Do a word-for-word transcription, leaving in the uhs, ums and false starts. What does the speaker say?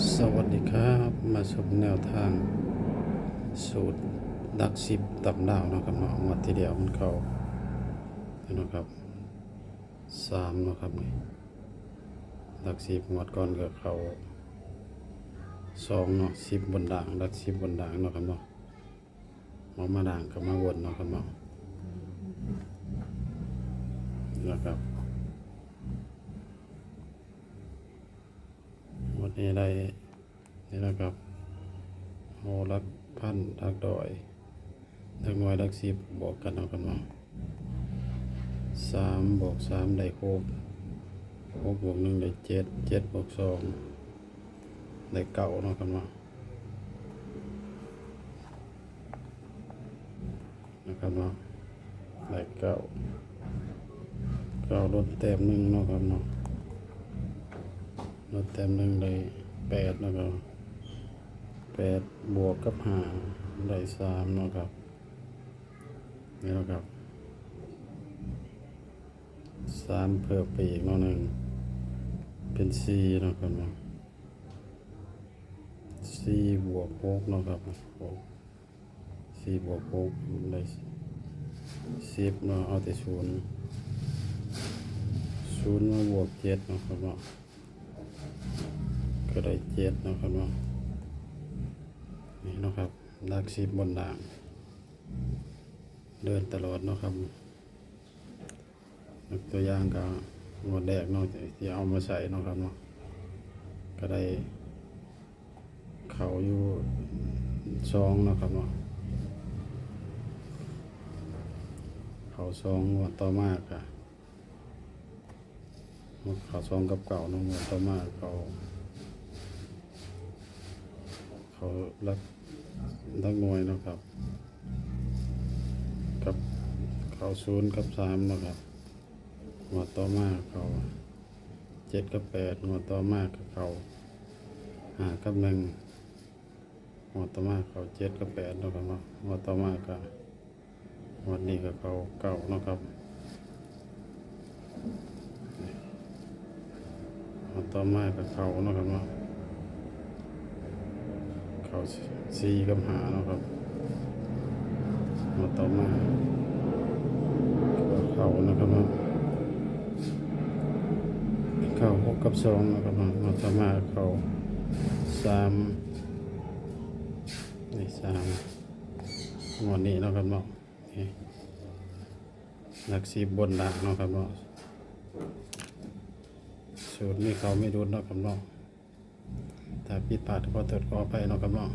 สวัสดีครับ มาชมแนวทางสูตรหลักสิบตำลาวเนาะครับเนาะ งวดที่แล้วมันเข้านี่เนาะครับ สามเนาะครับนี่ หลักสิบงวดก่อนก็เข้า สองเนาะ สิบบนล่าง หลักสิบบนล่างเนาะครับเนาะ เอามาล่างก็มาบนเนาะครับเนาะ นะครับ งวดนี้ได้นี่นะครับ เอาหลักพัน หลักร้อย หลักหน่วย หลักสิบบวกกันเนาะครับเนาะ สามบวกสามได้หก หกบวกหนึ่งได้เจ็ด เจ็ดบวกสองได้เก้าเนาะครับเนาะ นะครับเนาะ ได้เก้า เก้าลดแต้มหนึ่งเนาะครับเนาะ ลดแต้มหนึ่งได้แปดนะครับ แปดบวกกับห้าได้สามเนาะครับ นี่เนาะครับ สามเพิ่มไปอีกเนาะหนึ่ง เป็นสี่เนาะครับเนาะ สี่บวกหกเนาะครับ หก สี่บวกหกได้สิบเนาะ เอาแต่ศูนย์ ศูนย์มาบวกเจ็ดเนาะครับเนาะ ก็ได้เจ็ดเนาะครับเนาะ นี่เนาะครับ หลักสิบบนล่าง เดินตลอดเนาะครับ ยกตัวอย่างก็งวดแรกเนาะ ที่เอามาใส่เนาะครับเนาะ ก็ได้เข้าอยู่สองเนาะครับเนาะ เข้าสอง งวดต่อมาก็ เข้าสองกับเก้าเนาะ งวดต่อมาเข้า เข้าหลัก หลักหน่วยเนาะครับ กับเข้าศูนย์กับสามเนาะครับ งวดต่อมาเข้าเจ็ดกับแปด งวดต่อมาก็เข้าห้ากับหนึ่ง งวดต่อมาเข้าเจ็ดกับแปดเนาะครับเนาะ งวดต่อมาก็ งวดนี้ก็เข้าเก้าเนาะครับ งวดต่อมาก็เข้าเนาะครับเนาะ เข้าสี่กับห้าเนาะครับ งวดต่อมาก็เข้านะครับเนาะ เข้าหกกับสองนะครับเนาะ งวดต่อมาเข้าสาม นี่สาม งวดนี้เนาะครับเนาะ นี่ หลักสิบบนล่างเนาะครับเนาะ สูตรนี้เข้าไม่หลุดเนาะครับเนาะ ถ้าผิดพลาดขอโทษขออภัยเนาะครับเนาะ